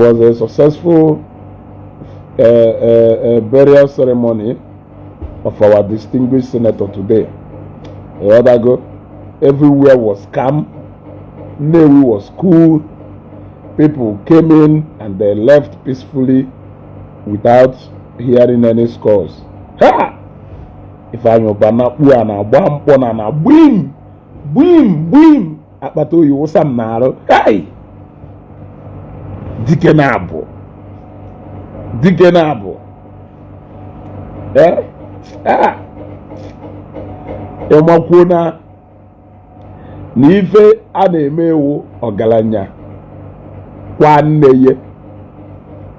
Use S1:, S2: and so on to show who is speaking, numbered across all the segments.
S1: Was a successful burial ceremony of our distinguished senator today. Ịghọtago? Everywhere was calm. Nnewi was cool. People came in and they left peacefully without hearing any scores. Ha! Ifeanyi Uba na-akpụ a na-agba mkpọ na na gbim gbim gbim, akpata oyi wụsa m n'arụ. Hey! Dike na-abụ dike na-abụ. Eh? Ah! Ịmakwuo na ife a na-eme ewu ọgaranya kwa nne ya,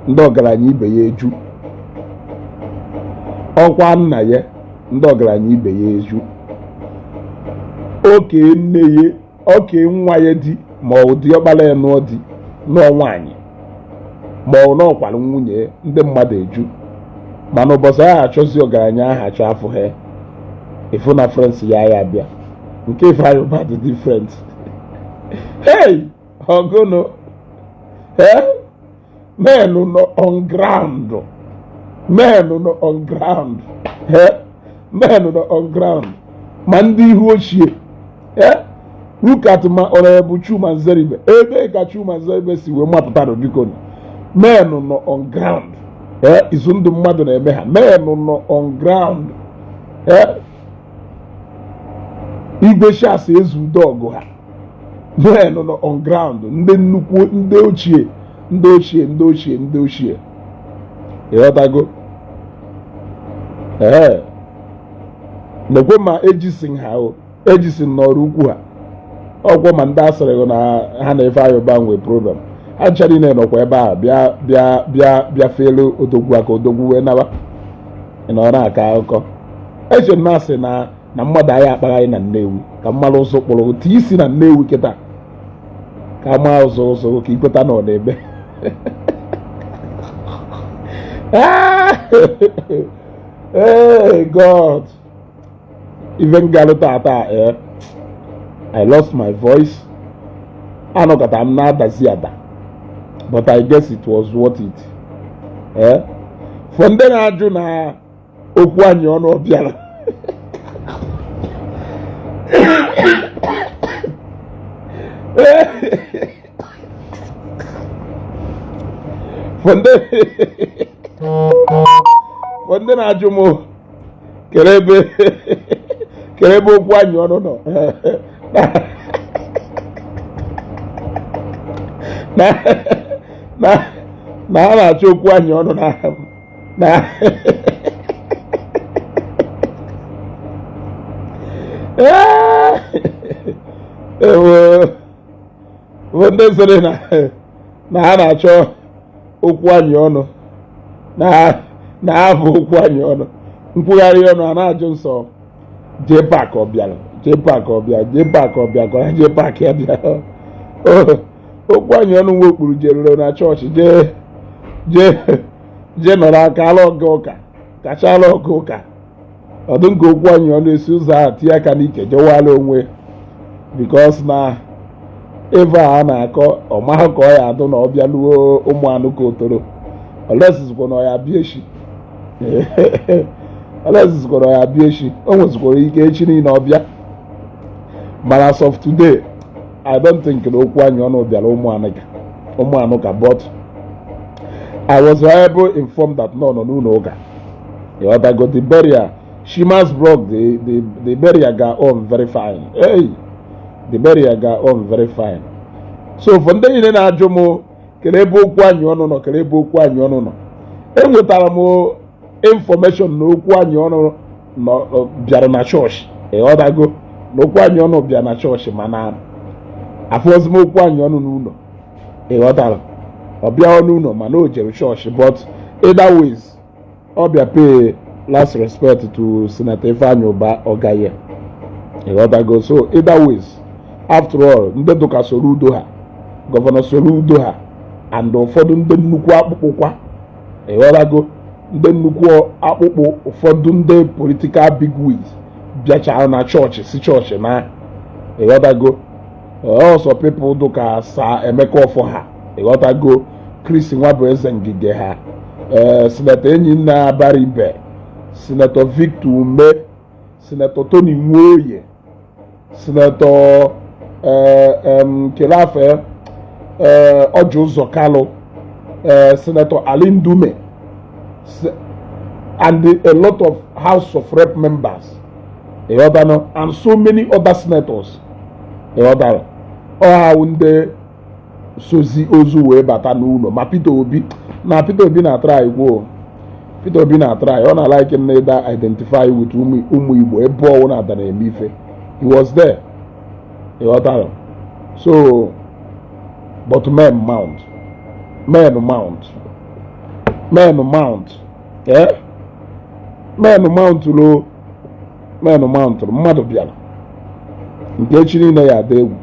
S1: ndị ọgaranya ibe ya eju. Ọkwa nna ya, ndị ọgaranya ibe ya eju. Oke nne ya, oke nwa ya di, ma ọ dị ọkpara ya nụọ di, nụọ nwaanyị, ma ọ n'ọkwara nwunye, ndị mmadụ eju. Mana ụbọchị ahụ achọzi ọgaranya ahụ achọ afọ ha ịfụ na friends ya ya bịa. Nke Ifeanyi Uba dị different. Hey, ọgụnụ. Eh, men nọ on ground, men nọ on ground. Eh, men nọ on ground, ma ndị ihu ochie. Eh, look at ma Honorable Chuma Nzeribe. Ebe ka Chuma Nzeribe si wee mapụta nụ, biko. Men nọ on ground. Eh, izu ndụ mmadụ na-eme ha. Men nọ on ground. Eh, Igwe Shas ezu ọgụ ha. Men nọ on ground. Ndị nnukwu, ndị ochie, ndị ochie, ndị ochie, ndị ochie. Ịghọtago? Ee, lekwe ma ejisin ha, o ejisin n'ọrụ ukwu ha ọgwọ, ma ndị asịrị na ha na Ifeanyi Uba nwee problem, ha ncha niile nọkwa ebe a bịa bịa bịa bịa felu odogwu aka, odogwu wee naba. Ị nọ na-akọ akụkọ. Eche m na-asị na mmadụ anyị akpagharị na Nnewi ka mmalụ ụzọ kpụrụ tie isi na Nnewi kịta, ka maa ụzọ ụzọ ka ikweta na ọ na-eme. Ah! Hey God, even galụ tata, eh, I lost my voice. Anọkọta m na-adazi ada, but I guess it was worth it. Eh, for ndị na-ajụ na okwu anyị ọnụ ọ bịara, for ndị na-ajụ m kere ebe okwu anyị ọnụ nọ na ha na-achọ okwu anyị ọnụ na ewo bụ ndị sịrị na ha na-achọ okwu anyị ọnụ na ha bụ okwu anyị ọnụ nkwugharị ọnụ a na-ajụ nsọ JPAC ọ bịara, JPAC ọ bịa, JPAC ọ bịa, gwara JPAC ya bịa. Okwu anyị ọnụ nwe okpuru jeruru na chọọchị jee jee jee nọrọ aka ala ọga ụka kachala ọga ụka ọdụ nke okwu anyị ọnụ esi ụzọ ahụ tinye aka n'ike jewala onwe, because na ebe a na-akọ ọmahụ ka ọ ya adụ na ọ bịaluo ụmụ anụ ka otoro olesizikwa na ọ ya bịa echi, olesizikwa na ọ ya bịa echi. O nwezikwara ike echi niile ọ bịa, mana as of today, I don't think na okwu anyị ọnụ bịara ụmụ anụ ka, but I was able informed that nọ nọ n'ụlọ ụka. Ịghọtago? The burial, Shimas Blog, the burial ga on very fine. Hey, the burial ga on very fine. So for ndị niile na-ajụ m kere ebe okwu anyị ọnụ nọ, kere ebe okwu anyị ọnụ nọ, enwetara m information na okwu anyị ọnụ nọ bịara na chọọchị. Ịghọtago? Na okwu anyị ọnụ bịara na chọọchị, mana afọzi m okwu anyị ọnụ n'ụlọ. Ịghọtara? Ọ bịa n'ụlọ, mana o jere chọọchị, but either ways, ọ bịa pay last respect to Senator Ifeanyi Uba Ogaye. Ịghọtago? So either ways, after all, ndị dụka Soludo ha, Governor Soludo ha, and ụfọdụ ndị nnukwu akpụkpụ kwa. Ịghọtago? Ndị nnukwu akpụkpụ, ụfọdụ ndị political bigwigs bịachara na chọọchị, si chọọchị na. Ịghọtago? Also people dụka Sir Emeka Ọfọ ha. Ịghọtago? Chris Nwabueze Ngige ha, ee, Senator Enyinnaya Abaribe, Senator Victor Umeh, Senator Tony Nwoye, Senator Kelafe, Orji Uzor Kalu, Senator Ali Ndume, and a lot of House of Rep members, ịghọtanụ, and so many other senators, ịghọtara. Ọha ndị sozi ozu wee bata n'ụlọ, ma Peter Obi na Peter Obi na-atry gwuo. Peter Obi na-atry, ọ na-like na ịda identify with ụmụ Igbo ebe ọwụ na-ada na-eme ife. He was there, ịghọtara. So but men mount, men mount, men mount, eh, men mount lo, men mount. Mmadụ bịara nke echi niile ya ada egwu.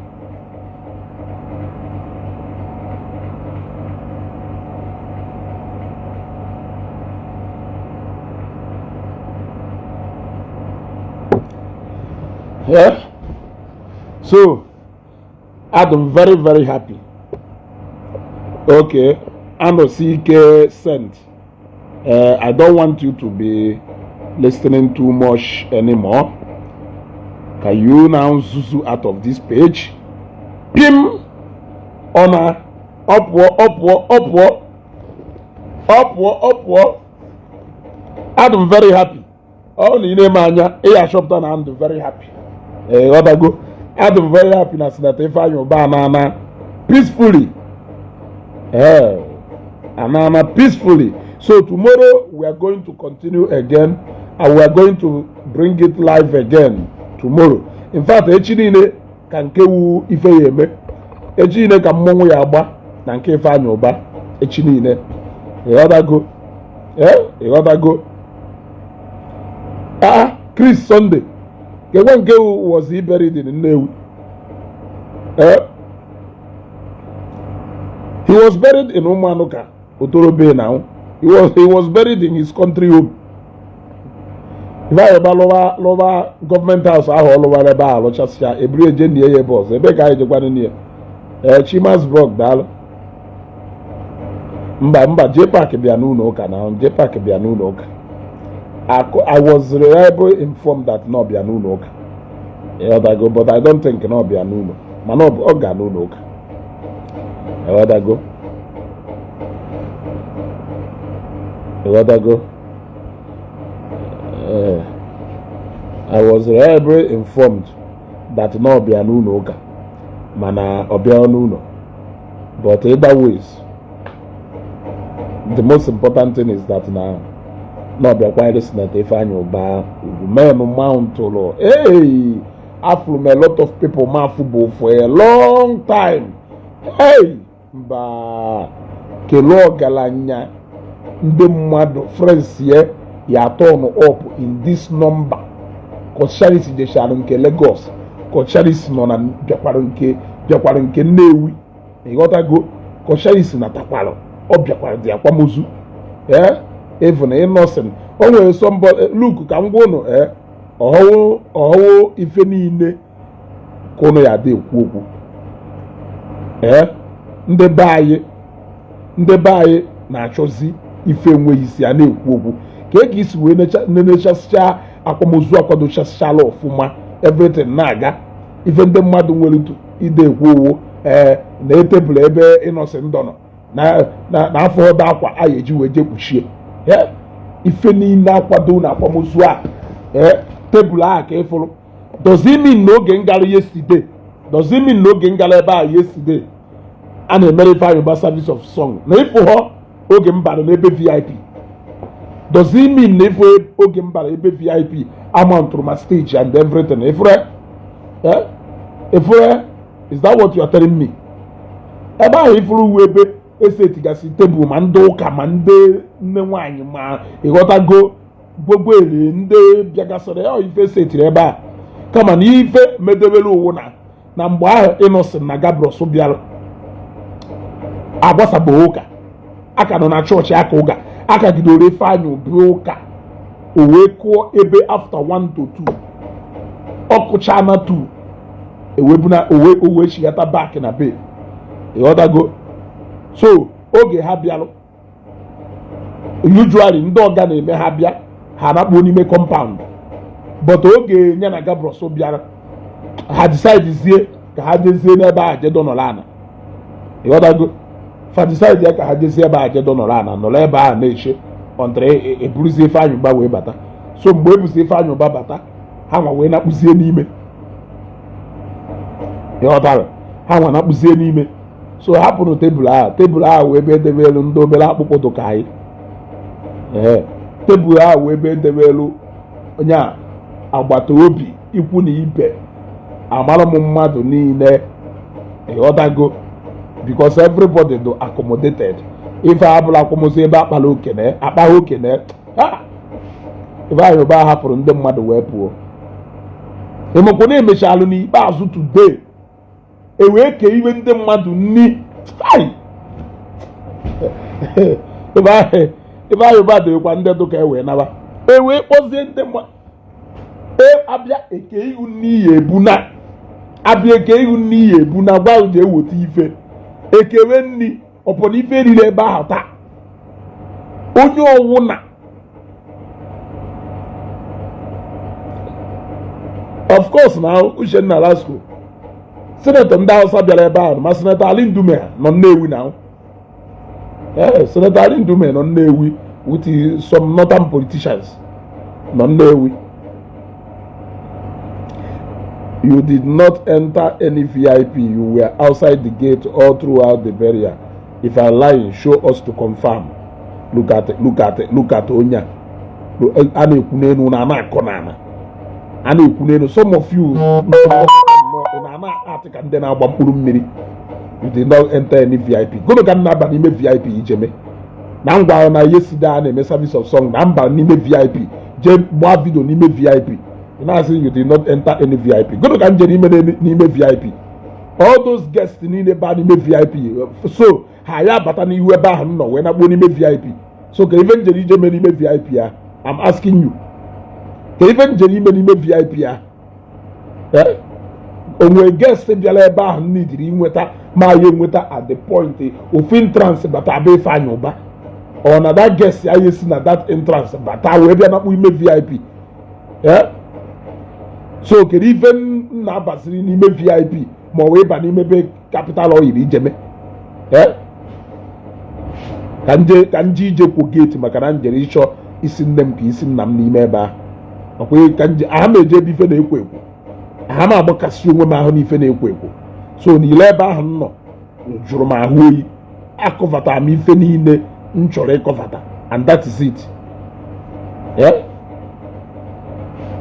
S1: Yeah. So, I'm very, very happy. Okay. Anosike sent. I don't want you to be listening too much anymore. Can you now zuzu out of this page? Pim! Ona. Upward, upward, upward. Upward, upward. I'm very happy. Ọ na ị na-eme anya ị achọpụta na I'm very happy. Ee, ghọtago, I'm very happy na Senator Ifeanyi Ubah anana peacefully. Ee, anana peacefully. So tomorrow we are going to continue again and we are going to bring it live again tomorrow. In fact, echi niile ka nke wu ife ya eme, echi niile ka mmọnwụ ya agba na nke Ifeanyi Ubah echi niile. Ịghọtago? Ee, ịghọtago? Ah, Chris Sunday kekwe nke was he buried in Nnewi? Eh, he was buried in Umuanuka, Otorobe. Now he was buried in his country home. Ifeanyi Ubah lụwa lụwa government house ahụ, ọ lụwara ebe ahụ, lụchasịa, eburu eje nie ya ebe ọzọ. Ebe ka anyị jekwana nie? Ee, Chimasbrok, daalụ. Mba, mba, JPAC bịa n'ụlọ ụka na JPAC bịa n'ụlọ ụka. I was reliably informed that na ọ bịa n'ụlọ ụka, ịghọtago, but I don't think na ọ bịa n'ụlọ, mana ọ ga n'ụlọ ụka, ịghọtago, ịghọtago. I was reliably informed that na ọ bịa n'ụlọ ụka, mana ọ bịa n'ụlọ. But either ways, the most important thing is that na na ọ bịakwanyere Senator Ifeanyi Ubah ugwu. Men mountụrụ. Hey, afụrụ m a lot of people ma afụbo for a long time. Hey, mba, kelee ọgaranya ndị mmadụ, friends ye ya turn up in this number. Kọcharis jechara nke Lagos, Kọcharis nọ na bịakwara nke, bịakwara nke Nnewi, ịghọtago. Kọcharis natakwara, ọ bịakwara dị akwamozu. Ee, even Innocent o nwere somebody. Look, ka m gwa unu, ee, ọhọwụ ọhọwụ ife niile ka unu ya ada ekwu okwu. Ee, ndị be anyị, ndị be anyị na-achọzi ife enweghị isi a na-ekwu okwu ka e ka isi wee nenechasịcha akwamozu, akwadochasịchala ọfụma, everything na-aga. Ife ndị mmadụ nwere ide ekwu owo, ee, na etebụl ebe Innocent nọ na na afọ ọdọ akwa a eji wee je kpuchie ife niile akwado na akwamozu a. Ee, tebụl a ka ịfụrụ, does it mean na oge ngara yesterday, does it mean na oge ngara ebe a yesterday a na-emere Ifeanyi Ubah service of song na ịfụ họ oge m bara n'ebe VIP? Does it mean na ịfụ oge m bara ebe VIP amountụrụ ma stage and everything ịfụrụ? Eh, ịfụrụ? Is that what you are telling me? Ebe ahụ ịfụrụ uwe ebe esetigasị tebụl, ma ndị ụka, ma ndị nne nwanyị, ma ịghọtago, gbogbo eri ndị bịagasịrị ọ ife setiri ebe a, kama na ife medebere owu na na mgbe ahụ Innocent na Gabriel bịara agbasabụ ụka aka nọ na chọọchị aka ụka akagidoro Ifeanyị obi ụka, o wee kụọ ebe after 1 to 2, ọkụcha na 2 ewebuna owe owe chigata back na be, ịghọtago. So Oge ha bịalụ, usually ndị ọga na-eme ha bịa, ha nakpuo n'ime compound, but oge ya na Gabros bịara, ha decide zie ka ha jezie n'ebe a jedo nọrọ ana. Ịghọtago? Fa decide ya ka ha jezie ebe a jedo nọrọ ana, nọrọ ebe a na-eche until eburuzie Ifeanyị Ụba wee bata. So mgbe ebuzi Ifeanyị Ụba bata, ha nwa wee nakpuzie n'ime. Ịghọtara? Ha nwa nakpuzie n'ime. So hapụrụ tebụl ahụ. Tebụl ahụ wee ebe edebe elu ndị obere akpụkpọ dụ ka anyị. Ee, tebụl ahụ wee ebe edebe elu onye a agbata obi, ikwu na ibe, amara m mmadụ niile. Ịghọtago? Because everybody do accommodated. Ife abụla akwamozu ebe akpala okene akpaghị okene. Ifeanyị Ụba hapụrụ ndị mmadụ wee pụọ. Ịmakwa na emechalụ n'ikpeazụ today, e wee kee iwe ndị mmadụ nni. Ai! Ifeanyị Ụba dịkwa ndị dụka e wee naba, e wee kpọzie ndị mmadụ e abịa eke ihu n'iyi ebuna, abịa eke ihu n'iyi ebuna, gwa ji eweta ife ekewe nni ọpọ na ife riri ebe ahụ taa. Onye ọwụna, of course, na Uchenna Lasco, senator ndị Hausa bịara ebe ahụ, ma Senator Ali Ndume nọ Nnewi na, ee, Senator Ali Ndume nọ Nnewi with some northern politicians nọ Nnewi. You did not enter any VIP. You were outside the gate all throughout the burial. If I'm lying, show us to confirm. Look at it, look at it, look at onye a. A na-ekwu n'elu na na-akọ n'ala. A na-ekwu n'elu. Some of you na na-atị ka ndị na-agba mkpụrụ mmiri. You did not enter any VIP. Gụnụ ka m na-aba n'ime VIP ijeme? Na ngwa na yesterday a na-eme service of song na mba n'ime VIP jee gbaa video n'ime VIP. Ị na-asị you did not enter any VIP. Gụnụ ka m jere ime n'ime VIP? All those guests niile ba n'ime VIP, so ha ya bata n'ihu ebe ahụ m nọ wee nakpuo n'ime VIP. So ka ife njere ije mee n'ime VIP ya? I'm asking you, ka ife njere ime n'ime VIP ya? Onwe guest bịara ebe ahụ m nidiri inweta ma ya enweta at the point ofu entrance bata abụ Ifeanyị Ụba, ọ na that guest ya esi na that entrance bata wee bịa nakpu ime VIP. So kedu ife m na-abaziri n'ime VIP ma ọ wee ba n'ime be Capital Oil ijeme? Ka nje ka nje ije kwuo gate maka na njere ịchọ isi nne m ka isi nna m n'ime ebe ahụ. Ọkwa ka nje aha m eje ebe ife na-ekwo ekwo, aha m agbakasị onwe m ahụ n'ife na-ekwo ekwo. So n'ile ebe ahụ m nọ jụrụ m ahụ oyi. Akọvatara m ife niile m chọrọ ịkọvata, and that is it.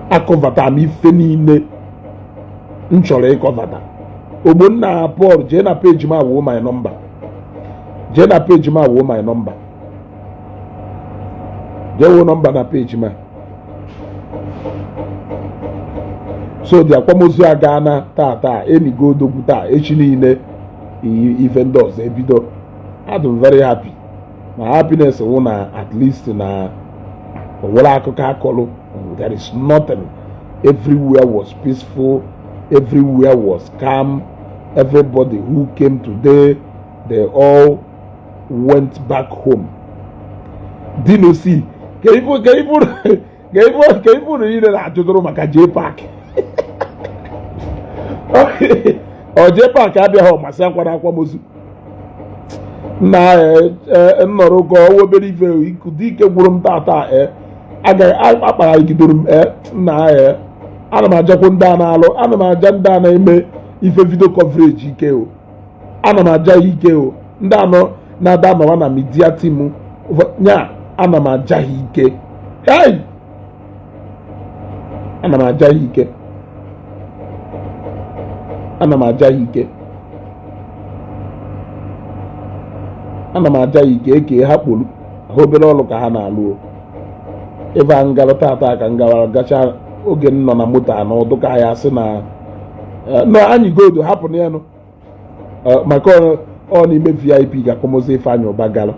S1: Akọvatara m ife niile m chọrọ ịkọvata. Ogbonna Paul, jee na page m awuo my number. Jee na page m awuo my number. Jee wuo number na page m a. So dị akwamozu aga na taa taa, enigo odogwu taa, echi niile ife ndị ọzọ ebido. Adị very happy. My happiness wụ na at least na onwere akụkọ akọlụ. There is nothing. Everywhere was peaceful, everywhere was calm. Everybody who came today, they all went back home. Dino si ka ifu ka ifu ka ifu ka ifu niile na-ajụdụrụ maka J Park. Ọ J Park abịaghị ọmasị akwa na akwamozu na nnọrọ ka ọwa obere ife ikudu ike gwụrụ m tata. Agaghị akpagharịgidoro m. Nna, ana m ajakwu ndị a na-alụ, ana m aja ndị a na-eme ife video coverage ike o. Ana m aja ya ike o. Ndị anọ na-ada nọwa na media team nya, ana m aja ha ike. Hey! Ana m aja ya ike, ana m aja ya ike, ana m aja ya ike. Eke ha kpolu ha obere ọrụ ka ha na-alụ o. Ebe a ngara tata ka ngawara gacha oge m nọ na moto a n'ọdụ ka ya sị na na anyị godo hapụ na ya nụ maka ọ n'ime VIP ka akwamozu Ifeanyị Ụba gara.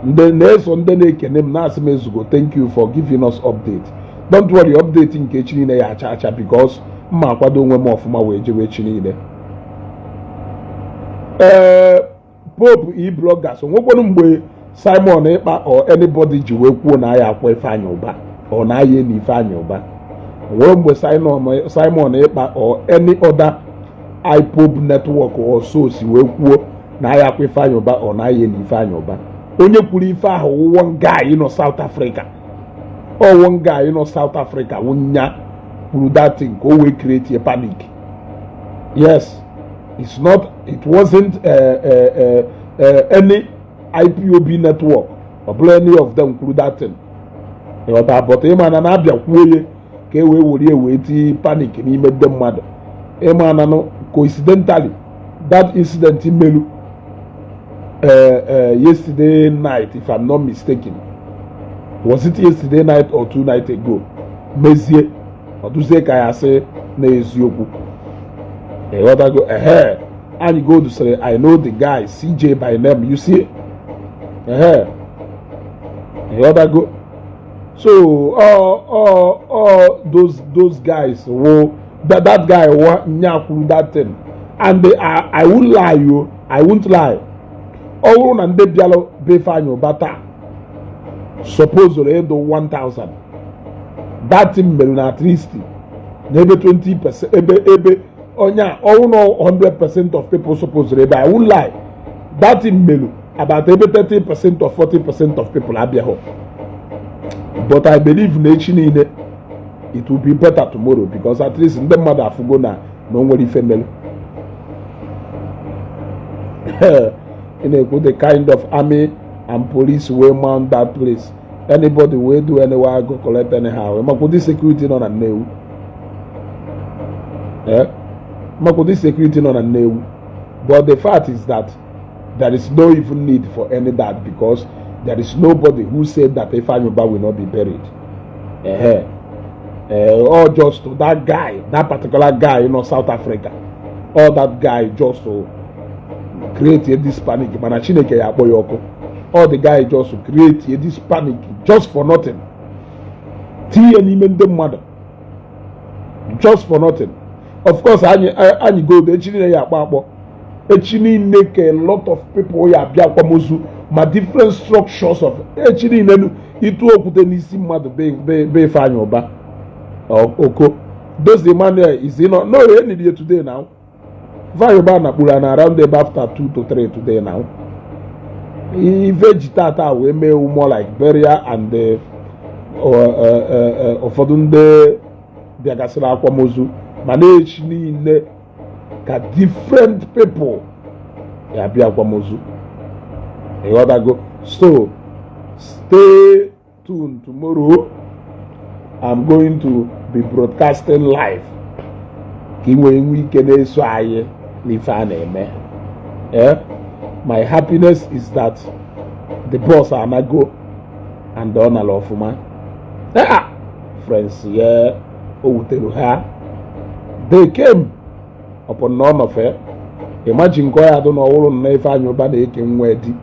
S1: Ndị na-eso, ndị na-ekene m na-asị m, "Ezugo, thank you for giving us update." Don't worry, update nke echi niile ya acha acha, because mma akwado onwe m ọfụma wee jewe echi niile. Ee. Pope e bloggers, onwekwanu mgbe Simon Ekpa or anybody ji wee kwuo na aya akwa Ifeanyi Ụba or na aya eni Ifeanyi Ụba? Onwere mgbe Simon Ekpa or any other IPOB network or so si wee kwuo na aya akwa Ifeanyi Ụba or na aya eni Ifeanyi Ụba? Onye kwuru ife ahụ, one guy nọ South Africa, or one guy nọ South Africa wunya kwuru that thing ka o wee create a panic. Yes, it's not, it wasn't any IPOB network ọ bụla, any of them kwuru that thing, ịghọta? But ịma na na-abịa kwuo ya ka e wee were wee tii panic n'ime ndị mmadụ. Ịma na coincidentally that incident melu yesterday night, if I'm not mistaken. Was it yesterday night or 2 nights ago? Mezie ọdụzie ka ya sị na eziokwu, ịghọtago? Ehe, anyị gold sịrị, "I know the guy, CJ by name." You see, ehe, ịghọtago? So all those guys wo that guy wa nya kwuru that thing, and they are, I won't lie you, I won't lie, ọ bụrụ na ndị bịara be Ifeanyi Ụba taa suppose ịdụ 1000, that thing mere na at least n'ebe 20%, ebe onye a ọwụ na 100% of people suppose ebe, I won't lie, that thing mere about ebe 30% or 40% of people abịaghị. But I believe na echi niile it will be better tomorrow, because at least ndị mmadụ afụgo na o nwere ife mere. Ị na-ekwu the kind of army and police wey mount that place, anybody wey do anywhere go collect anyhow. Makwa ụdị security nọ na Nnewi, eh, makwa ụdị security nọ na Nnewi. But the fact is that there is no even need for any that, because there is nobody who said that Ifeanyi Ubah will not be buried. Or just to that guy, that particular guy South Africa, all that guy just to create this panic. Mana Chineke ya akpọ ya ọkụ. All the guy just to create this panic just for nothing, tinye n'ime ndị mmadụ just for nothing. Of course, anyị gold echi niile ya akpọ echi niile ka a lot of people ya abịa akwamozu, ma different structures of echi niile ịtụ okwute n'isi mmadụ be Ifeanyi Ụba oko. Those Emmanuel is in no enidi today now. Ifeanyi Ụba nakpuru na around ebe after 2 to 3 today now. Ife ji tata wee mee more like burial and ụfọdụ ndị bịagasịrị akwamozu, mana echi niile ka different people ya bịa akwamozu, ịghọtago? So stay tuned. Tomorrow I'm going to be broadcasting live ka ị nwee nwee ike na-eso anyị n'ife a na-eme. Eh, my happiness is that the boss anago and ọ nara ọfụma. Ah, friends ya o wutere ha, they came upon na ọ nọfe. Imagine ka ọ ya dụ na ọwụrụ na Ifeanyi Ụba na-eke nwa di.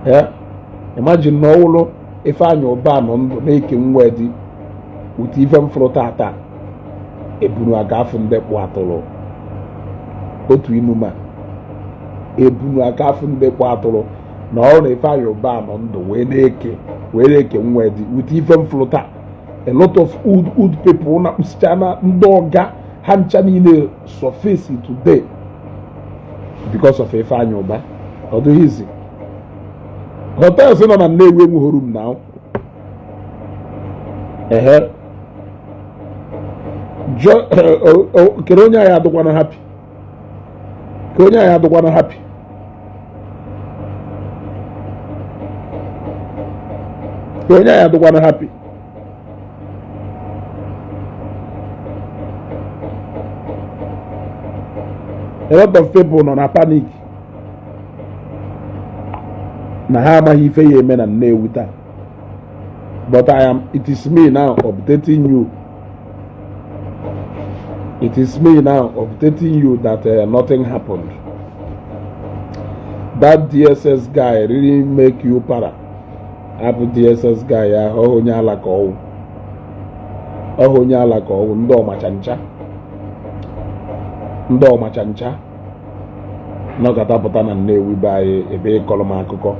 S1: Eh, imagine na ọwụrụ Ifeanyi Ụba nọ ndụ na-eke nwa di with ife mfụrụ tata ebunu aga afụ ndị kpụ atụrụ otu inuma ebunu aka afụ ndị kpụ atụrụ na ọrụ na Ifeanyi Ụba nọ ndụ wee na-eke nwa di with ife mfụrụ taa. A lot of old old people na-akpụsicha na ndị ọga ha ncha niile surface today because of Ifeanyi Ụba. Ọ dịghị izi hotels nọ na Nnewi enweghị room now. Ehe, kere onye anyị adịkwana happy, ka onye anyị adịkwana happy, ka onye anyị adịkwana happy. A lot of people nọ na panic na ha amaghị ife ya eme na Nnewi taa. But I am it is me now updating you, it is me now updating you that nothing happened. That DSS guy really make you para. Abụ DSS guy ahụ onye ala ka ọwụ, ọhụ onye ala ka ọwụ, ndị ọmacha ncha, ndị ọmacha ncha. Nọkọta pụta na Nnewi be anyị ebe ịkọrọ m akụkọ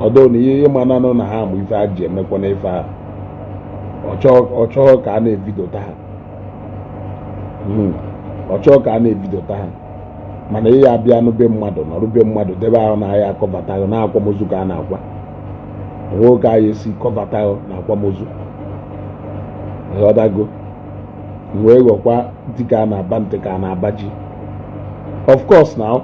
S1: ọdụ na ihe ịma nanụ na ha amụ ife a ji emekwa n'ife ahụ. Ọ chọọ ka a na-evidota ha. Ọ chọọ ka a na-evidota ha, mana ihe abịa n'be mmadụ, nọrụ be mmadụ, debe ahụ na ahịa akọvata ahụ na akwamozu ka a na-akwa nwoke anyị esi kọvata ahụ na akwamozu. Ịghọtago? Wee ghọkwa dịka a na-aba ntị ka a na-aba ji. Of course now,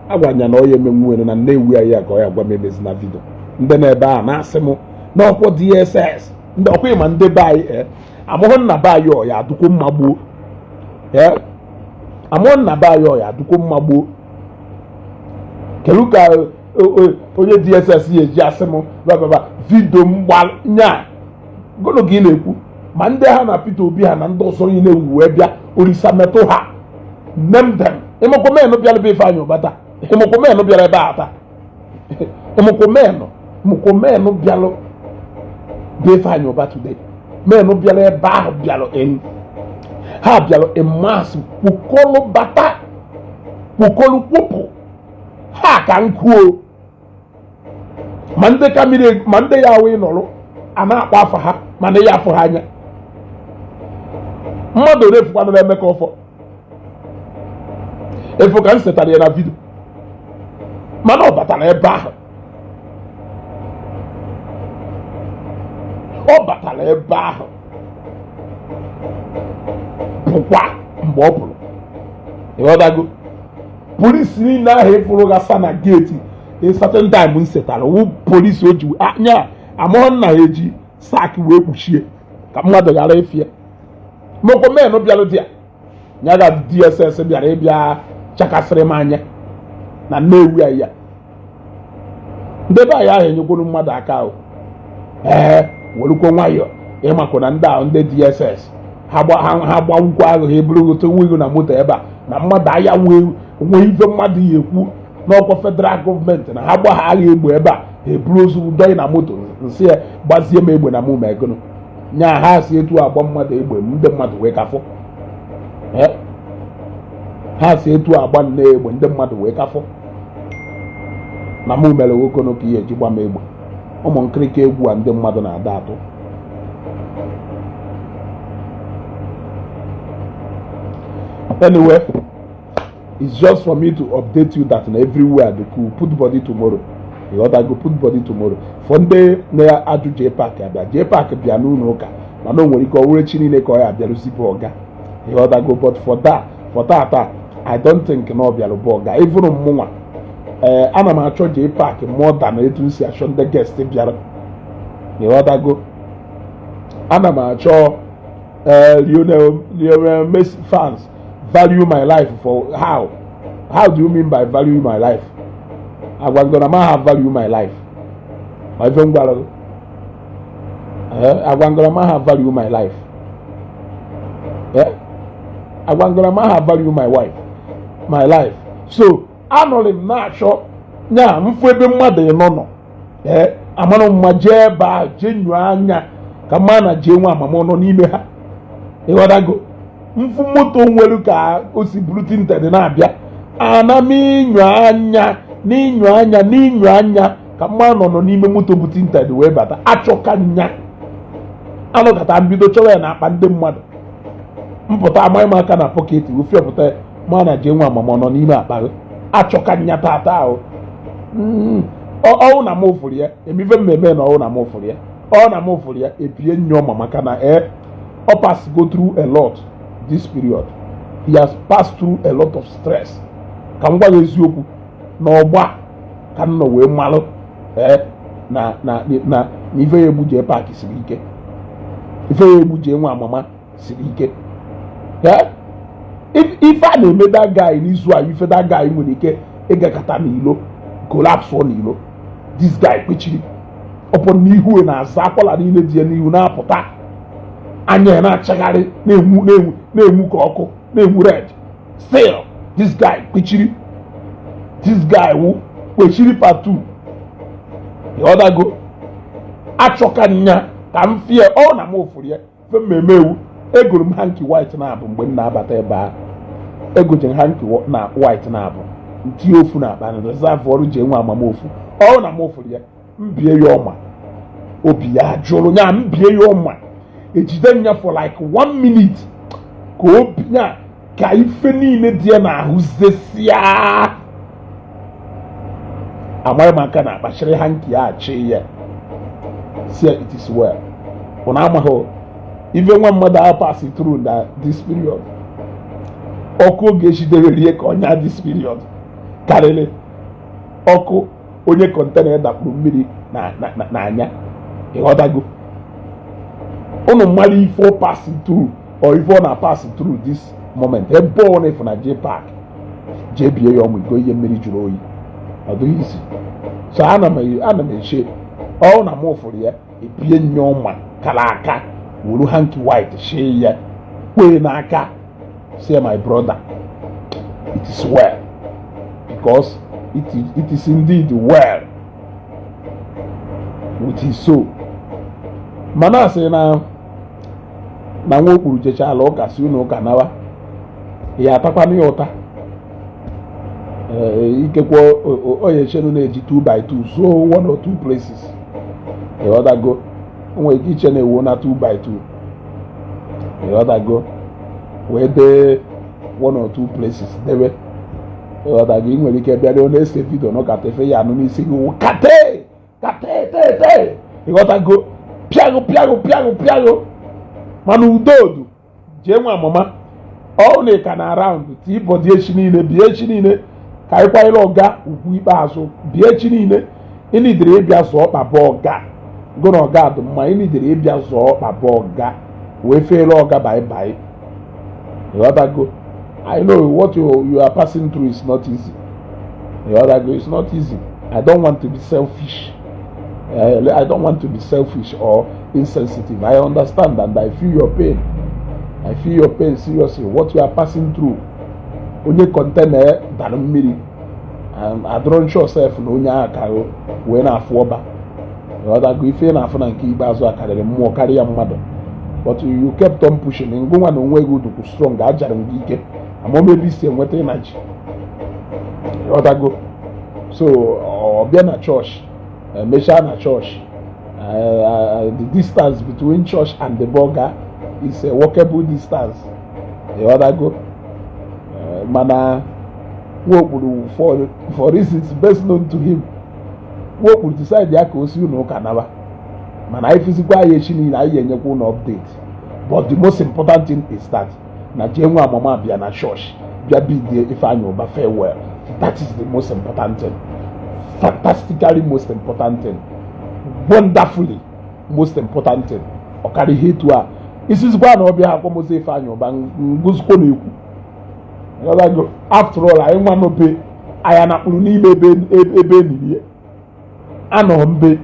S1: agwa ya na ọ ya emenwu na Nnewi anyị a ka ọ ya gwa m emezi na video. Ndị na-ebe a na-asị m n'ọkwọ DSS, ndị ọkwa ịma ndị be anyị amụhụ nna be anyị ọ ya adụkwo mma gboo, amụhụ nna be anyị ọ ya adụkwo mma gboo. Kedu ka onye DSS ya eji asị m bababa video m nya gụnụ ka ị na-ekwu? Ma ndị ha na Peter Obi ha na ndị ọzọ niile wee bịa Olisa metụ ha, name them. Ịmụkwụ menụ bịara be Ifeanyị Ụba taa, ịmụkwụ menụ bịara ebe a taa, ịmụkwụ menụ, ịmụkwụ menụ bịalụ be Ifeanyị Ụba today. Menụ bịara ebe ahụ bịalụ in, ha bịalụ in mass, kwukọlụ bata, kwukọlụ kwupụ ha ka nkwuo. Ma ndị ka mmiri, ma ndị ya awụ nọrọ a na-akpọ afa ha, mana ya afụ ha anya. Mmadụ ole fụkwanụ na Emeka Ọfọ efu ka m setara ya na video, mana ọ batara ebe ahụ, ọ batara ebe ahụ pụkwa mgbe ọ pụrụ. Ịghọtago? Polisi niile ahụ ịfụrụ gasa na gate a certain time m setara wụ polisi o ji anya amụọ nna ha eji sack wee kpuchie ka mmadụ ghara ịfịa mokwo. Menụ bịara di ya ya ga DSS bịara ịbịa chakasịrị m anya na Nnewi anyị ya. Ndị be anyị ahụ enyekwuru mmadụ aka ahụ, ee, werukwo nwayọọ ịmakwa na ndị ahụ ndị DSS ha gbawukwa ahụ, ha eburu wigo na moto ebe a na mmadụ aya nwee ife mmadụ ya ekwu n'ọkwa federal gọọmenti na ha gba ha agha egbe ebe a, ha eburu ozu dọị na moto. Nsị ya gbazie m egbe na mụ ma egono nya ha si etu agba mmadụ egbe, ndị mmadụ wee kafọ. Ha si etu agba nne egbe, ndị mmadụ wee kafọ na mụ mere nwokono ka ihe eji gba m egbe. Ụmụ nkirika egwu a ndị mmadụ na-ada atụ. Anyway, it's just for me to update you that na everywhere dey cool. Put body tomorrow, you go put body tomorrow. For ndị na-ajụ JPAC abịa, JPAC bịa n'ụlọ ụka, mana o nwere ike ọ wụrụ echi niile ka ọ ya abịarụzi bụ ọga. Ịghọtago? But for that, for tata, I don't think na ọ bịara bụ ọga. Even mụnwa, ee, ana m achọ JPAC more than etu m si achọ ndị guest bịara. Ịghọtago? Ana m achọ Lionel Messi fans. Value my life for how? How do you mean by value my life? Agwagoro m ha value my life, ma ife m gwara gị, agwagoro m ha value my life, agwagoro m ha value my wife, my life. So anọrị m na-achọ nya mfu ebe mmadụ nọ nọ, ee, amara mma jee ebe a jee nyuo anya ka mma na jee nwe amama nọ n'ime ha. Ịghọtago? Mfu moto nwere ka o si buru tinted na-abịa, ana m inyo anya n'inyo anya n'inyo anya ka mma nọ nọ n'ime moto bụ tinted wee bata. Achọka nya anọkọta mbido chọrọ ya na akpa ndị mmadụ mpụta, amaghị m aka na pocket ofiọpụta ma na jee nwe amama nọ n'ime akpa gị. Achọka nya tata ahụ ọwụ na m fụrụ ya emife mmemme na ọwụ na m fụrụ ya, ọ na m fụrụ ya ebie nyụọ ma maka na ọ pass go through a lot this period. He has passed through a lot of stress. Ka m gwa gị eziokwu, na ọgba ka m nọ wee malụ na na na na ife ya egbu JPAC siri ike, ife ya egbu jee nwa amama siri ike. Ife a na-eme that guy n'izu a, ife that guy nwere ike ịgakọta n'ilo collapse n'ilo. This guy kpechiri ọpọ n'ihu na-aza akwala niile dị ya n'ihu na-apụta, anya ya na-achagharị, na-enwu na-enwu na-enwu ka ọkụ na-enwu red. Still this guy kpechiri, this guy wụ kpechiri part 2. Ịghọtago? Achọka nya ka m fie ọ na m fụrụ ya fe mmemme ewu. Egoro m hanky white na-abụ mgbe m na-abata ebe ahụ. Egojere hanky na white na abụ ntinye ofu na akpa na reserve ọrụ ji enwe amamofu. Ọ na m fụrụ ya, mbie ya ọma, obi ya jụrụ ya. Mbie ya ọma, ejide ya for like one minute ka obi ya, ka ife niile dị ya n'ahụ zesia. Amaghị m aka na akpachiri hanky ya, achị ya, si ya, "It is well." Ụnụ amaghị ife nwa mmadụ ahụ pass through na this period. Ọkụ oge echidere rie ka ọnya this period karịrị ọkụ onye container dakpuru mmiri n'anya. Ịghọtago? Ụnụ mara ife ọ pass through or ife ọ na pass through this moment. Ebe ọ na-efu na J Park, jee bie ya ọmụ iko ihe mmiri jụrụ oyi, ọ dịghị isi. So ana m eche ọ na mụ fụrụ ya, ebie nye ọma kara aka, wuru hanky white shie ya, kwee n'aka, say, "My brother, it is well," because it is indeed well with his soul. Mana asị na nwa okpuru jechala ụka, si ụlọ ụka nawa ya, atakwana ya ụta. Ee, ikekwe onye chenu na-eji 2 by 2 zuo one or two places. Ịghọtago? O nwere ike iche na-ewu na 2 by 2, ịghọtago, wee dee one or two places debe. Ịghọtago? Ị nwere ike bịa na-ese video n'ụka efe ya anụ n'isi gị wụ kate kate te te. Ịghọtago? Pịagụ pịagụ pịagụ pịagụ. Mana udodu jee nwa amama ọ na ka na round tii bọdị echi niile, bịa echi niile ka anyị kwanyere ọga ugwu ikpeazụ. Bịa echi niile, ịnidiri ịbịa zụọ ọkpa bụ ọga gụ na ọga dị mma. Ịnidiri ịbịa zụọ ọkpa bụ ọga wee feere ọga bye bye. Ịghọtago? I know what you are passing through is not easy. Ịghọtago? It's not easy. I don't want to be selfish. I don't want to be selfish or insensitive. I understand and I feel your pain. I feel your pain seriously. What you are passing through. Onye container dara mmiri. Adọrọ sure sef na onye ahụ ka wee na-afụ ọba. Ịghọtago? Ife na-afụ na nke ikpeazụ a karịrị mmụọ, karịa mmadụ. But you kept on pushing. Ngụnwa na onwe gị dụkwu strong, ajara m gị ike. Ama ebe isi enweta energy. Ịghọtago? So ọ bịa na chọọchị, emechaa na chọọchị. The distance between church and the burger is a walkable distance. Ịghọtago? Mana Nwokpuru, for reasons best known to him, Nwokpuru decide ya ka o si ụlọ ụka naba. Mana anyị fụzikwa ya echi niile, anyị ga-enyekwa ụlọ update. But the most important thing is that na jee nwa amama bịa na church, bịa bidie Ifeanyi Uba farewell. That is the most important thing, fantastically most important thing, wonderfully most important thing. Ọ karịa ihe etu a isizikwa na ọbịa akwamozu Ifeanyi Uba ngụzikwo na-ekwu. Ịghọtago? After all, anyị nwa n'obe anyị anakpuru n'ime ebe enirie anọ mbe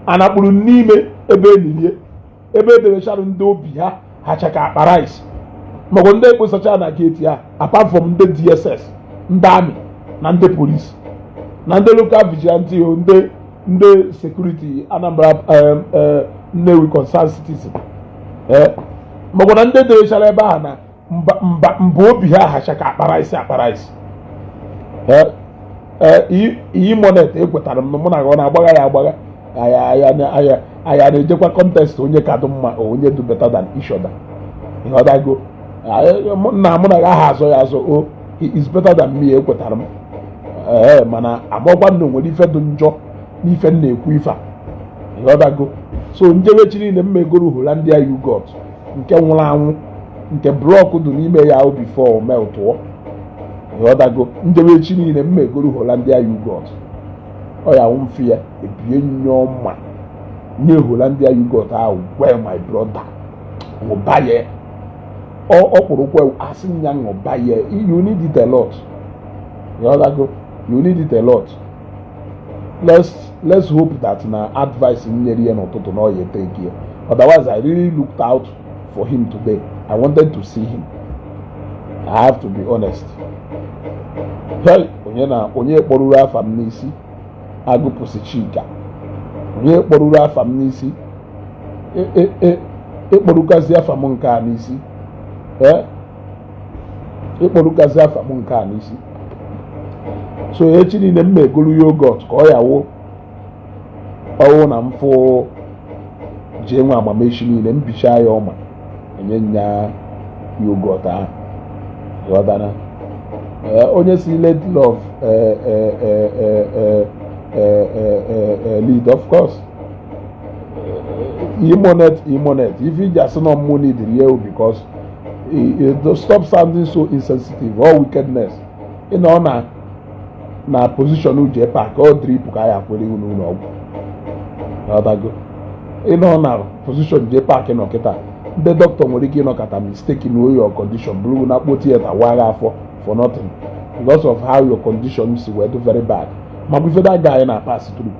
S1: anakpuru n'ime ebe enirie, ebe edebechara ndị obi ha hacha ka akpa rice, maọbụ ndị ekposacha na gate ya, apart from ndị DSS, ndị army na ndị police na ndị local vigilante o, ndị security Anambra, Nnewi concerned citizen, ee, maọbụ na ndị debechara ebe ahụ na mba mba mba obi ha hacha ka akpa rice, akpa rice. Ee, iyi monet ekwetara m na mụ na gị ọ na-agbagha ya agbagha. Anyị na-ejekwa contest onye ka dị mma, onye dị better than each other. Ịghọtago? Nna, mụ na gị aha azọ ya azọ o, he is better than me, ekwetara m. Ee, mana amakwa na nwere ife dị njọ n'ife m na-ekwu ife a. Ịghọtago? So njewechi niile m megoro Hollandia yoghurt nke nwụrụ anwụ, nke block dị n'ime ya before meltụọ. Ịghọtago? Njewechi niile m megoro Hollandia yoghurt, ọ ya nwụ mfe ya ebie nyụọ mma nye Hollandia yoghurt ahụ. Well, my brother, ṅụba ya ọkpụrụkwa asị ya ṅụba ya. You need it a lot. Ịghọtago? You need it a lot. Let's hope that na advice m nyere ya n'ụtụtụ na ọ ya take ya. Otherwise, I really looked out for him today. I wanted to see him. I have to be honest. Hey, onye na onye kpọruru afa m n'isi agụpụsị Chika, onye kpọruru afa m n'isi, ịkpọrụgazi afa m nke a n'isi. Ee. Ịkpọrụgazi afa m nke a n'isi. So echi niile m egolu yogurt ka ọ ya wụ ọwụ na mfụ jee nwe amama echi niile m bichaa ya ọma enye nya yogurt ahụ, ghọtara? Onye si let love lead, of course. Imonet, Imonet, if you just no money the real, because it stop sounding so insensitive or wickedness. Ị nọ na position Uche Park ọ drip ka ya kwere ihu n'ụlọ ọgwụ, ghọtago? Ị nọ na position J Park nọ kịta, ndị dọkịta nwere ike ịnọkọta mistake na your condition bụrụ na akpọ theatre waa afọ for nothing because of how your condition si wee do very bad. Makwa ife that guy na pass through,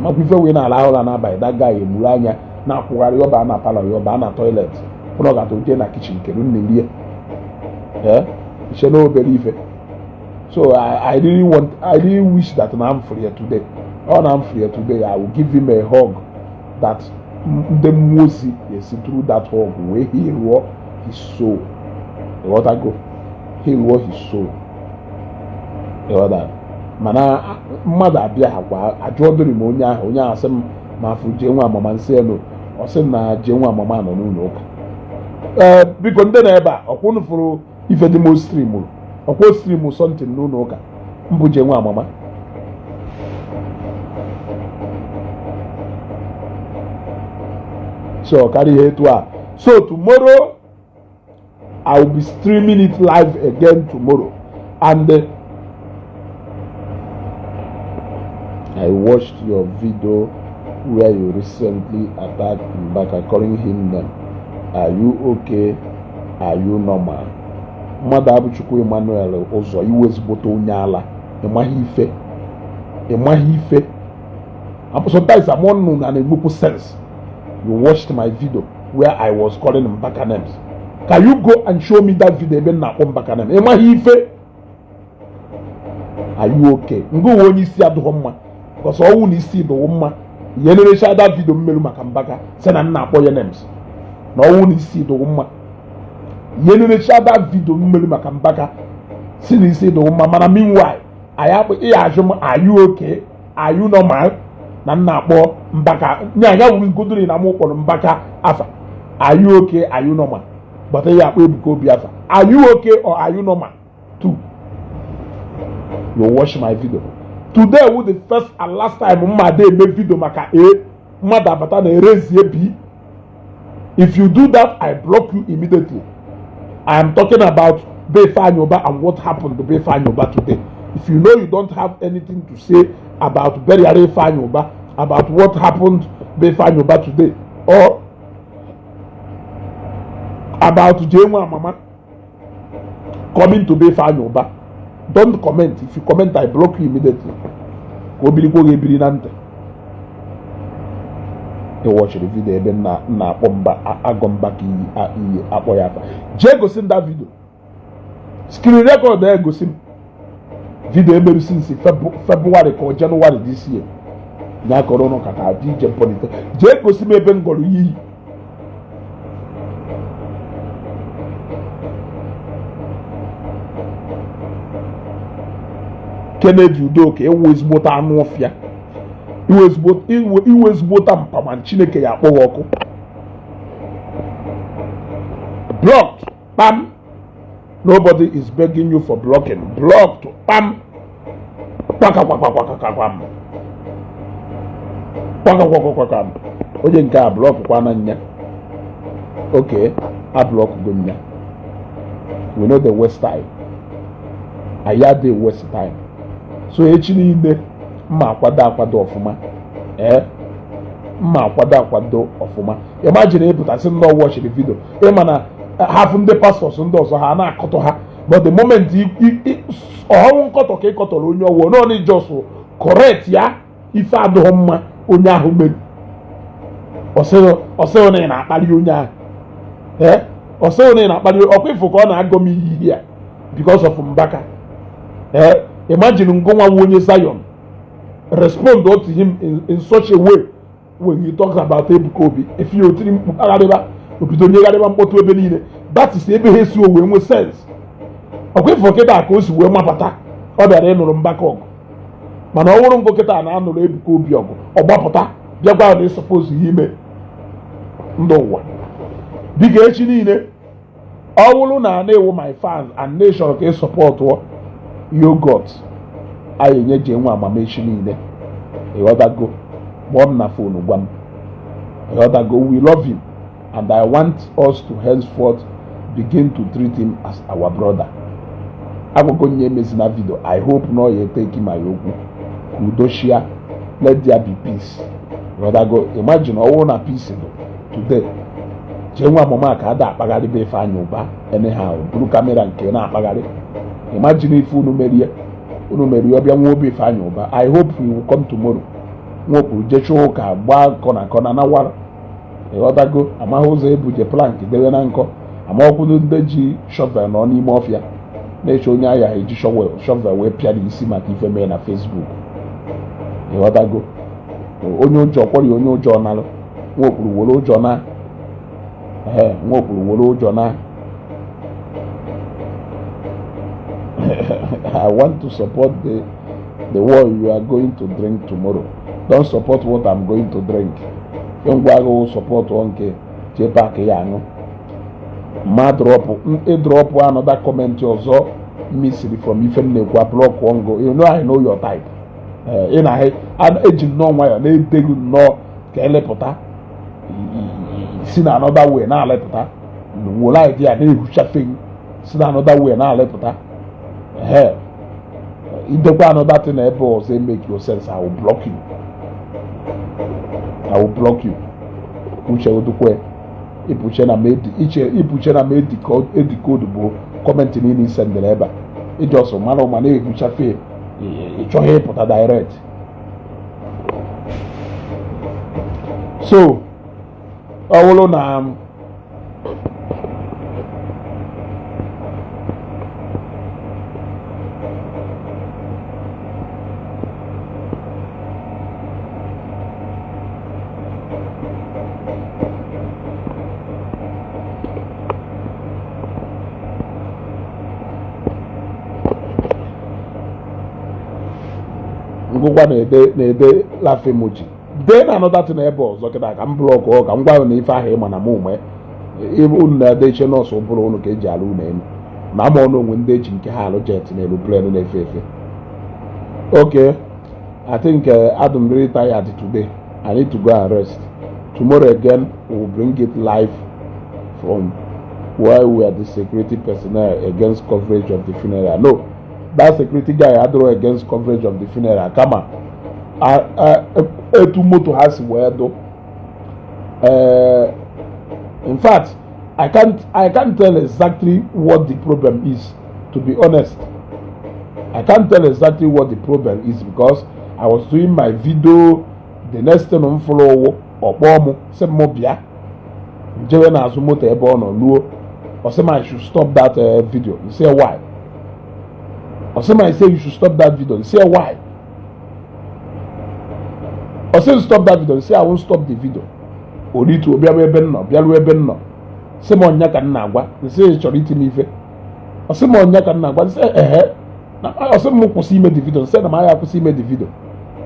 S1: makwa ife wee na-ala ụra n'abalị, that guy emuru anya na-akwụgharị, ọba na parlour ya, ọba na toilet, ụnọgata oje na kitchen kedu nne rie iche na obere ife. So I really wish that na I'm free today. Ọ na I'm free today, I will give him a hug that ndị mmụọ ozi ga-esi through that hug wee heal his soul, ịghọtago? Heal his soul, ịghọta? Mana mmadụ abịa ha kwa ajụọ dịrị m onye ahụ, onye ahụ asị m ma afụ jee nwa amama nsị elu, ọ sị m na jee nwa amama nọ n'ụlọ ụka. Ee, biko, ndị na ebe a ọkwụnụ fụrụ ife dị m streamụrụ, ọkwa stream something n'ụlọ ụka mbụ jee nwa amama. So karịa ihe etu a. So tomorrow I will be streaming it live again tomorrow. And I watched your video where you recently attacked Mbaka, calling him name. Are you okay? Are you normal? Mmadụ abụchukwu Emmanuel ụzọ iwe ezigbote onye ala, ịmaghị ife, ịmaghị ife. Sometimes I'm one na na-enwekwu sense. You watched my video where I was calling Mbaka names. Can you go and show me that video ebe m na-akpọ Mbaka name? Ịmaghị ife. Are you okay? Ngụ uwe onye isi adịghị mma, because ọnwụ na isi dịghị mma ihe nerecha that video mmerụ maka Mbaka sị na m na-akpọ ya names, na ọnwụ na isi dịghị mma ihe nerecha that video mmerụ maka Mbaka si na isi dịghị mma. Mana meanwhile anyị akpọ ị ajụ m, "Are you okay? Are you normal?" na m na-akpọ Mbaka nye anya wuru ngodori na mụ kpọrọ Mbaka afa. Are you okay? Are you normal? But ya akpọ Ebuka Obi afa. Are you okay or are you normal too? You watch my video today wu the first and last time mmadụ eme video maka A, mmadụ abata na erezie B. If you do that, I block you immediately. I am talking about Ifeanyi Uba and what happened to Ifeanyi Uba today. If you know you don't have anything to say about burial Ifeanyi Uba, about what happened Ifeanyi Uba today, or about Jenwa Mama coming to Ifeanyi Uba, don't comment. If you comment, I block you immediately. Ka o birikwa gị ebiri na ntị. Ị watchiri video ebe m na-akpọ mba agọ mba ka iyi iyi akpọ ya afa. Jee gosi m that video, screen record ya, egosi m video emerụ since February ka ọ January this year ya kọrọ ụnụ ka ka adị ije mpolite. Jee gosi m ebe m gọrọ iyi. Kennedy Udoka, ịwụ ezigbote anụ ọfịa, iwe ezigbota mpama, Chineke ya akpọ gị ọkụ. Blocked, kpam. Nobody is begging you for blocking. Blocked, kpam, kwakakwakwakwakwam, kwakakwakwakwakwam. Onye nke a block kwana nya. Okay, a block go nya. We no dey waste time, anyị adịghị waste time. So echi niile mma akwado akwado ọfụma, ee, mma akwado akwado ọfụma. Imagine ịpụtasị ndị watchiri video, ịma na hafụ ndị pastors ndị ọzọ ha na-akọtọ ha, but the moment ọhụụ nkọtọ ka ị kọtọrọ onye ọwụwa nọ just correct ya, ife adịghị mma onye ahụ mere, ọsịghị na ị na-akparị onye ahụ. Ee, ọsịghị na ị na-akparị ọkwa ifo ka ọ na-agọ m iyi ya because of Mbaka. Ee, imagine ngụnwa nwa onye Zion respond to him in such a way when he talks about Ebuka Obi. Efi ya otiri mkpu agharịba obido nyegharịba mkpọtụ ebe niile. That is ebe ha esi wee nwee sense. Ọkwa ifo kịta ka o si wee mapụta, ọ bịara ịnụrụ Mbaka ọgụ, mana ọ bụrụ ngụ kịta na-anụrụ Ebuka Obi ọgụ, ọ gbapụta bịakwa na ị suppose ya ime ndụ ụwa. Biko, echi niile, ọ bụrụ na na-ewu my fans and nation ka ị supportụọ yogurt anyị enye ji enwe amamechi niile, ịghọtago? Kpọọ m na phone, gwa m, ịghọtago? We love him and I want us to henceforth begin to treat him as our brother. Agwago nye emezina video. I hope na ọ ya eteki ma ya okwu ka udo shia. Let there be peace, ịghọtago? Imagine, ọ bụrụ na peace dị today, jee nwa amụma ka ada akpagharị be Ifeanyị Ụba anyhow, buru camera nke na-akpagharị. Imagine ife unu merie, unu merie, ọbịa nwa obi Ifeanyị Ụba. I hope he will come tomorrow. Nwokwu jechaa ụka, gbaa kọna kọna na wara, ịghọtago? Amaghị ụzọ ebuje plank dewe na nkọ, amakwụdo ndị ji shovel nọ n'ime ọfịa na-eche onye ahịa eji shovel wee pịa n'isi maka ife mee na Facebook, ịghọtago? Onye ụjọ kwọrọ onye ụjọ nalụ. Nwokpuru were ụjọ na, ee, nwokpuru were ụjọ na. I want to support the one you are going to drink tomorrow. Don't support what I'm going to drink. Ngwa agụụ support nke jee pack ya aṅụ ma drop drop another comment ọzọ misiri from ife m na-ekwu, block ngo. You know I know your type. Ị na eji nnọọ nwayọ na-edeghị nnọọ ka elepụta si na another way na-alepụta nwere idea na-ehuchafeghị si na another way na-alepụta. Ee, idekwa another thing ebe ọzọ make your sense, I will block you, I will block you. Uche odukwe ipuche na iche ipuche na m edecode bụ comment niile isendere ebe a. Ijọsọ mara ụma na-ehuchafe, ị chọghị ịpụta direct. So ọ bụrụ na ngwụkwa na-ede na-ede laugh emoji, dee na another thing ebe ọzọ kịta ka m block ọ, ka m gwa na ife ahụ ịma na m ume unu na-ede iche nọọsụ ụbụrụ unu ka eji alụ unu elu na ama ọnụ onwe ndị eji nke ha alụ jet n'elu plane na-efe efe. Okay, I think I'm very tired today. I need to go and rest. Tomorrow again we will bring it live from where we are. The security personnel against coverage of the funeral? No, that security guy adịrọ against coverage of the funeral, kama etu moto ha si wee dụ. In fact, I can't tell exactly what the problem is. To be honest, I can't tell exactly what the problem is because I was doing my video. The next thing m fụrụ, ọkpọ m sị m bịa njewe n'azụ moto ebe ọ nọ luo. Ọ sị m I should stop that video. Say why? Ọ sị m I say you should stop that video. Say why? Ọ sị stop that video. Say I won't stop the video. Oritu bịaruo ebe m nọ, bịaruo ebe m nọ, sị m ọnya ka m na-agwa. Nsị ị chọrọ iti m ife? Ọ sị m ọnya ka m na-agwa. Nsị ehe. Ọ sị m kwụsị ime the video. Nsị na m agha akwụsị ime the video.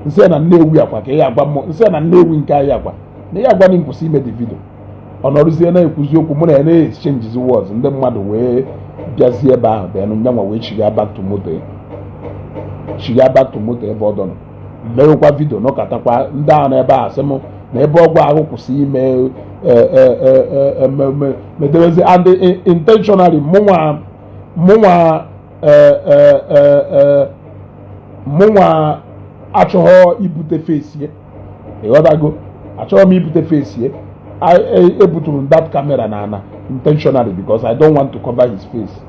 S1: Nsị na Nnewi akwa ka ị agwa m. Nsị na Nnewi nke anyị agwa na ị agwa na nkwụsị ime the video. Ọ nọrụzie na-ekwuzi okwu, mụ na ya na-exchange words, ndị mmadụ wee bịazie ebe ahụ. Then nyanwa wee chiga back to moto ya, chiga back to moto ebe ọ dọ nọ, mewekwa video nọkatakwa. Ndị ahụ n'ebe a sị m na ebe ọgwụ ahụ kwụsị ime medewezi and intentionally mụnwa achọghọ ibute face ya, ịghọtago? Achọghọ m ibute face ya. Ebuturu m that camera na ana intentionally because I don't want to cover his face.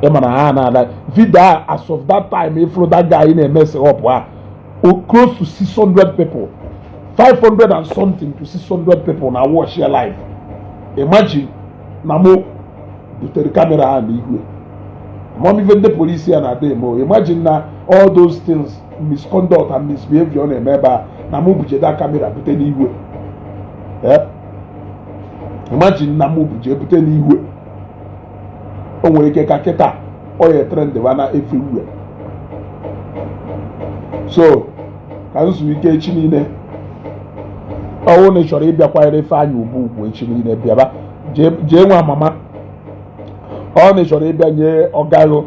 S1: Ịma na ha na-ala video a. As of that time, ifuru that guy na-emess up a close to 600 people, 500 and something to 600 people na watch ya live. Imagine na mụ butere camera ahụ n'ihu amam ife ndị polisi ya na-ada eme. Imagine na all those things, misconduct and misbehavior ọ na-eme ebe a, na mụ buje that camera bute n'ihu. Imagine na mụ bụ jee bute n'ihu, o nwere ike ka kịta ọ ya trend na everywhere. So ka m zuo ike echi niile. Ọ wụ na ị chọrọ ịbịa kwanyere Ifeanyị Uba ugwu echi niile, bịaba jee nwa mama. Ọ na ị chọrọ ịbịa nye ọgaghụ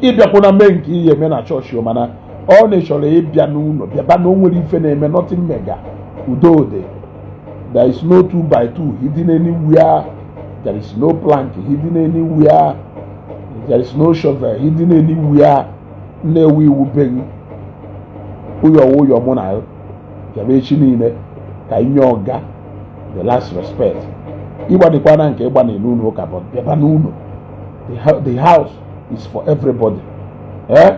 S1: ịbịakwuna mee nke ihe eme na chọọchị, mana ọ na ị chọrọ ịbịa n'ụlọ, bịaba na o nwere ife na-eme, nothing mega, udo dị. There is no 2 by 2 hidden anywhere, there is no plank hidden anywhere, there is no shovel hidden anywhere. Nnewi iwu beghị ụyọ ụyọ mụ na bịaba echi niile ka inye ọga the last respect. Ịgbanikwa na nke ịgbani n'ụlọ ụka, but bịaba n'ụlọ. The house is for everybody, eh?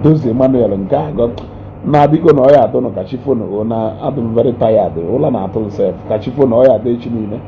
S1: Dozie Emmanuel nke agọ na biko na ọ ya atụ nụ ka chi fonu na adị m very tired, ụla na-atụ m sef. Ka chi fonu, ọ ya adị echi niile.